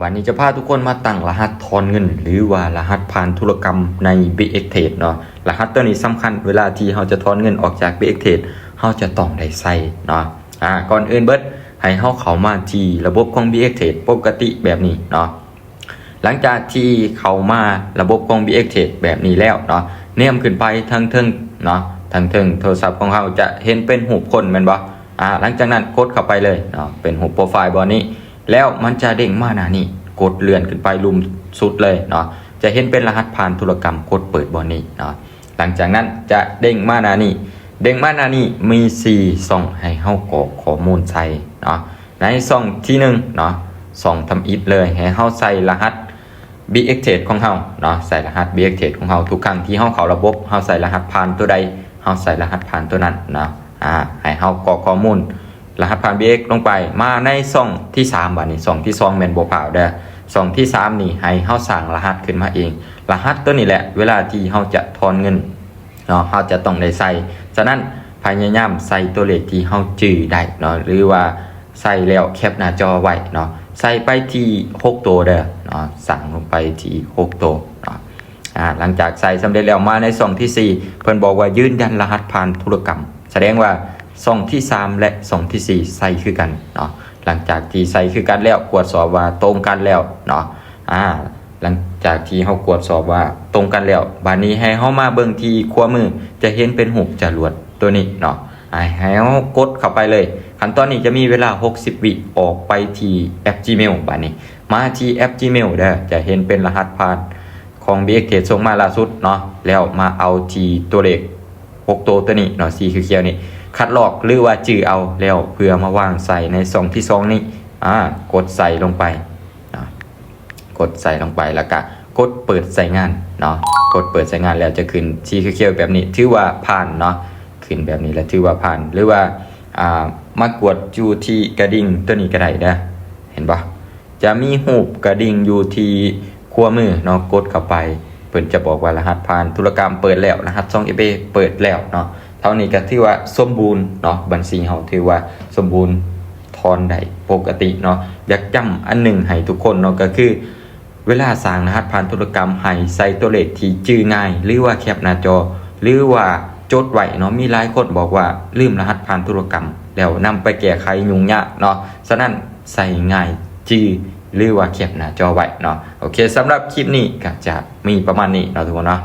ວັນນີ້ຈະພາທຸກຄົນມາຕັ້ງລະຫັດຖອນເງິນ ຫຼືວ່າລະຫັດຜ່ານທຸລະກຳໃນ BX Trade ເນາະ. ລະຫັດໂຕນີ້ສຳຄັນ ເວລາທີ່ເຮົາຈະຖອນເງິນອອກຈາກ BX Trade ເຮົາຈະຕ້ອງໄດ້ໃສ່ເນາະ. ອາ ກ່ອນອື່ນເບິດ ໃຫ້ເຮົາເຂົ້າມາທີ່ລະບົບຂອງ BX Trade ປົກກະຕິແບບນີ້ເນາະ. ຫຼັງຈາກທີ່ເຂົ້າມາລະບົບຂອງ BX Trade ແບບນີ້ແລ້ວເນາະ, ແນມຂຶ້ນໄປທາງເທິງເນາະ, ທາງເທິງໂທລະສັບຂອງເຮົາຈະເຫັນເປັນຮູບຄົນແມ່ນບໍ່? ອາ ຫຼັງຈາກນັ້ນກົດເຂົ້າໄປເລີຍເນາະ, ເປັນຮູບໂປຣໄຟລ໌ບ່ອນນີ້ ແລ້ວມັນຈະເດ້ງມາໜ້ານີ້, ກົດເລື່ອນຂຶ້ນໄປລຸ່ມສຸດເລີຍເນາະ, ຈະເຫັນເປັນລະຫັດຜ່ານທຸລະກຳ, ກົດເປີດບ່ອນນີ້ເນາະ. ຫຼັງຈາກນັ້ນຈະເດ້ງມາໜ້ານີ້, ເດ້ງມາໜ້ານີ້ມີສີ່ຊ່ອງໃຫ້ເຮົາກອກຂໍ້ມູນໃສ່ເນາະ. ໃນຊ່ອງທີໜຶ່ງເນາະ, ຊ່ອງທຳອິດເລີຍ ໃຫ້ເຮົາໃສ່ລະຫັດ BX Trade ຂອງເຮົາເນາະ, ໃສ່ລະຫັດ BX Trade ຂອງເຮົາ. ທຸກຄັ້ງທີ່ເຮົາເຂົ້າລະບົບ ເຮົາໃສ່ລະຫັດຜ່ານຕົວໃດ ເຮົາໃສ່ລະຫັດຜ່ານຕົວນັ້ນເນາະ. ອາ ໃຫ້ເຮົາກອກຂໍ້ມູນລະຫັດຜ່ານ BX ລົງໄປ. ມາໃນຊ່ອງທີສາມ ບາດນີ້ ຊ່ອງທີສອງແມ່ນບໍ່ພາວເດີ້. ຊ່ອງທີສາມນີ້ໃຫ້ເຮົາສ້າງລະຫັດຂຶ້ນມາເອງ. ລະຫັດຕົວນີ້ແຫຼະ ເວລາທີ່ເຮົາຈະຖອນເງິນເນາະ ເຮົາຈະຕ້ອງໄດ້ໃສ່. ສະນັ້ນພະຍາຍາມໃສ່ຕົວເລກທີ່ເຮົາຈື່ໄດ້ເນາະ ຫຼືວ່າໃສ່ແລ້ວແຄປໜ້າຈໍໄວ້ເນາະ. ໃສ່ໄປທີ່ຫົກໂຕເດີ້ເນາະ, ສ້າງລົງໄປທີ່ຫົກໂຕເນາະ. ອາ ຫຼັງຈາກໃສ່ສຳເລັດແລ້ວ ມາໃນຊ່ອງທີສີ່ ເພິ່ນບອກວ່າຢືນຢັນລະຫັດຜ່ານທຸລະກຳ, ສະແດງວ່າຊ່ອງທີສາມ ແລະ ຊ່ອງທີສີ່ໃສ່ຄືກັນເນາະ. ຫຼັງຈາກທີ່ໃສ່ຄືກັນແລ້ວ ກວດສອບວ່າຕົງກັນແລ້ວເນາະ. ອາ ຫຼັງຈາກທີ່ເຮົາກວດສອບວ່າຕົງກັນແລ້ວ ບາດນີ້ໃຫ້ເຮົາມາເບິ່ງທີ່ຂວາມື ຈະເຫັນເປັນຮູບຈະຫຼວດຕົວນີ້ເນາະ. ໃຫ້ເຮົາກົດເຂົ້າໄປເລີຍ. ຂັ້ນຕອນນີ້ຈະມີເວລາຫົກສິບວິ. ອອກໄປທີ່ແອັບ Gmail ບາດນີ້ ມາທີ່ແອັບ Gmail ເດີ້, ຈະເຫັນເປັນລະຫັດຜ່ານຂອງ BX Trade ສົ່ງມາລ່າສຸດເນາະ, ແລ້ວມາເອົາທີ່ຕົວເລກຫົກໂຕຕົວນີ້ເນາະ, ສີຂຽວໆນີ້ ຄັດລອກ ຫຼືວ່າຈື່ເອົາແລ້ວ ເພື່ອມາວາງໃສ່ໃນຊ່ອງທີສອງນີ້. ອາ ກົດໃສ່ລົງໄປເນາະ, ກົດໃສ່ລົງໄປ ແລ້ວກະກົດເປີດໃຊ້ງານເນາະ. ກົດເປີດໃຊ້ງານແລ້ວຈະຂຶ້ນສີຂຽວໆແບບນີ້ ຖືວ່າຜ່ານເນາະ, ຂຶ້ນແບບນີ້ແລ້ວຖືວ່າຜ່ານ. ຫຼືວ່າ ອາ ມາກວດຢູ່ທີ່ກະດິ່ງຕົວນີ້ກໍໄດ້ເດີ້, ເຫັນບໍ່? ຈະມີຮູບກະດິ່ງຢູ່ທີ່ຂວາມືເນາະ, ກົດເຂົ້າໄປ ເພິ່ນຈະບອກວ່າລະຫັດຜ່ານທຸລະກຳເປີດແລ້ວ, ລະຫັດສອງເອັຟເອເປີດແລ້ວເນາະ. ເທົ່ານີ້ກໍຖືວ່າສົມບູນເນາະ, ບັນຊີເຮົາຖືວ່າສົມບູນ, ຖອນໄດ້ປົກກະຕິເນາະ. ຢາກຈຳອັນໜຶ່ງໃຫ້ທຸກຄົນເນາະ, ກໍຄືເວລາສ້າງລະຫັດຜ່ານທຸລະກຳ ໃຫ້ໃສ່ຕົວເລກທີ່ຈື່ງ່າຍ ຫຼືວ່າແຄປໜ້າຈໍ ຫຼືວ່າຈົດໄວ້ເນາະ. ມີຫຼາຍຄົນບອກວ່າລືມລະຫັດຜ່ານທຸລະກຳ ແລ້ວນຳໄປແກ້ໄຂຫຍຸ້ງຍາກເນາະ. ສະນັ້ນ ໃສ່ງ່າຍຈື່ ຫຼືວ່າແຄປໜ້າຈໍໄວ້ເນາະ. ໂອເຄ ສຳລັບຄລິບນີ້ກໍຈະມີປະມານນີ້ເນາະທຸກຄົນເນາະ.